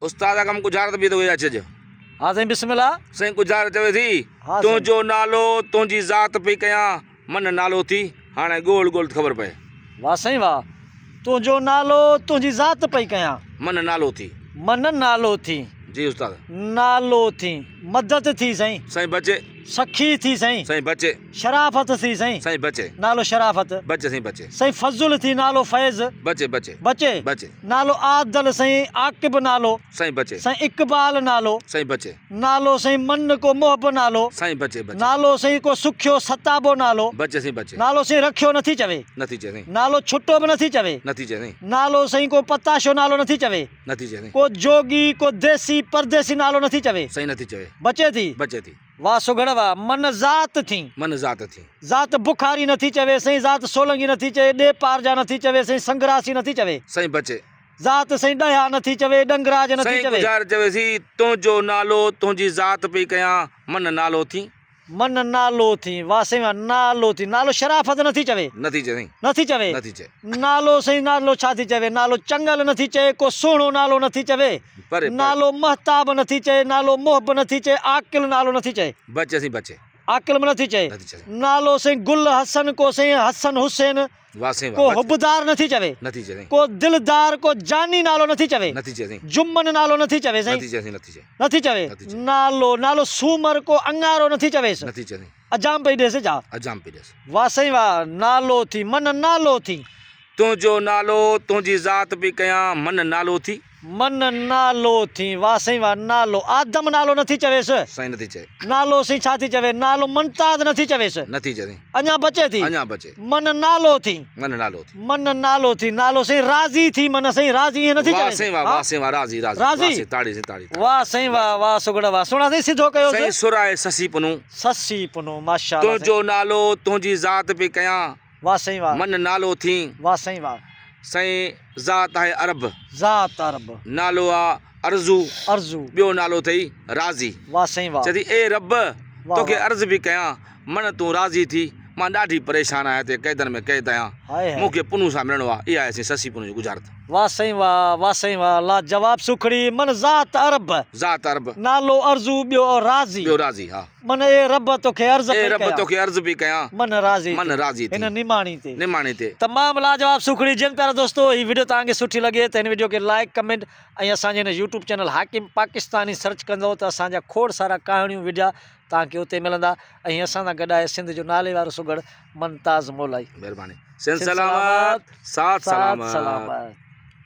استاد ڪم ڳجهارت به ته اها چئج. ها سائين بسم الله. سائين ڳجهارت چوي ٿي، ها سائين. تنهنجو نالو تنهنجي ذات پئي ڪيان، من نالو ٿي، هاڻي ڳول ڳول ته خبر پئي. واه سائين واه. تنهنجو نالو تنهنجي ذات پئي ڪيان. من نالو ٿي. من نالو ٿي. جي استاد. نالو ٿي. مدد ٿي سائين. سائين بچي. سخي ٿي سائين. سائين بچي. شرافت ٿي سائين. سائين بچي. نالو شرافت. بچي سائين بچي. سائين فضل ٿي نالو فيض. بچي بچي. بچي. بچي. نالو عادل سائين عاقب نالو. سائين بچي. سائين اقبال نالو. سائين بچي. نالو سائين من ڪو محب نالو. سائين بچي بچي. نالو سائين ڪو سکيو ستابو نالو. بچي سائين بچي. نالو سائين رکيو نٿي چوي. نٿي چئي سائين. نالو ڇٽو به نٿي چوي. نٿي چئي سائين. نالو سائين ڪو پتاشو نالو نٿي چوي. نٿي چئي سائين. ڪو جوڳي ڪو ديسي پرديسي نالو نٿي چوي. سائين نٿي چوي. بچي ٿي. بچي ٿي. واه سگهڙ واه، من ذات ٿين. من ذات ٿين. ذات بخاري نٿي چوي سائين ذات سولنگي نٿي چئي ڏي پارجا نٿي چوي سائين سنگراسي نٿي چوي. سائين بچي. ذات سائين ڏهيا نٿي چوي ڏنگراج نٿي سائين چوي. ڳجهار چوي ٿي، تنهنجو نالو تنهنجي ذات پئي ڪيان، من نالو ٿين. من نالو ٿين، واه سائين واه، نالو ٿين، نالو شرافت نٿي چوي. نٿي چئي سائين. نٿي چوي. نٿي چئي. نالو سائين نالو ڇا ٿي چوي، نالو چڱل نٿي چئي، ڪو سهڻو نالو نٿي چوي. پري پري. نالو مهتاب نٿي چئي، نالو محب نٿي چئي، عاقل نالو نٿي چئي. بچي سائين بچي. عاقل به نٿي چئي. نٿي چئي. نالو سائين گل حسن ڪو سائين حسن حسين واه سائين واه ڪو بچي. حبدار نٿي چوي. نٿي چئي سائين. ڪو دلدار ڪو جاني نالو نٿي چوي. نٿي چئي سائين. جمن نالو نٿي چوي سائين. نٿي چئي سائين نٿي چئي. نٿي چوي. نٿي چئي. نالو نالو سومر ڪو اڱارو نٿي چويس. نٿي چئي سائين. اجام پئي ڏيس ڇا؟ اجام پئي ڏيس. واه سائين واه نالو ٿي من نالو ٿي. تنهنجو نالو تنهنجي ذات پئي ڪيان من نالو ٿي. من نالو ٿي واه سائين واه نالو آدم نالو نٿي چويس. سائين نٿي چئي. نالو سائين ڇا ٿي چوي نالو منتاز نٿي چويس. نٿي چئي سائين. اڃا بچي ٿي. اڃا بچي. من نالو ٿي. من نالو ٿي. من نالو ٿي نالو سائين راضي ٿي من سائين راضي ائين نٿي واه چويس. سائين واه واه سائين واه راضي راضي راضي. واه سائين تاڙي سائين تاڙي تاڙي. واه سائين واه واه سگهڙ واه سهڻا سائين سڌو ڪيوس. سائين سر آهي سسي پنهون. سسي پنهون ماشاءالله سائين. تنهنجو نالو تنهنجي ذات پئي ڪيان. واه سائين واه. من نالو ٿين. واه سائين واه. سائين ذات آهي عرب. ذات عرب. نالو آ ارزو. ارزو. ٻيو نالو اٿئي راضي. واه سائين واه. چئي ٿي اي رب واه توکي واه. عرض پئي ڪيان من تون راضي ٿي مان ڏاڍي پريشان آهيان هتي قيدن ۾ قيد آهيان هاء هاء. مون کي پنهون سان ملڻو آ اها آهي سائين سسي پنهون جي ڳجهارت. واه سائين واه واه سائين واه لاجواب سوکڙي من ذات عرب. ذات عرب. نالو ارزو ٻيو راضي. ٻيو راضي ها. من اي رب توکي عرض اي پئي رب ڪيان. توکي عرض پئي ڪيان. من راضي من ٿي. راضي ٿي. هن نماڻي تي. نماڻي تي. تمام لاجواب سوکڙي جن پيارا دوستو هي وڊيو توهان کي سٺي لڳي ته هن وڊيو کي لائيڪ ڪمينٽ ۽ اسان جي هن يوٽيوب چينل حاڪم پاڪستاني سرچ ڪندو ته اسان جا کوڙ سارا ڪهاڻيون وڊيا توهان کي اتي ملندا ۽ اسان سان گڏ آهي سنڌ جو نالي وارو سگهڙ ممتاز مولائي. مهرباني سنڌ سلامت ساٿ سلامت. سلامت.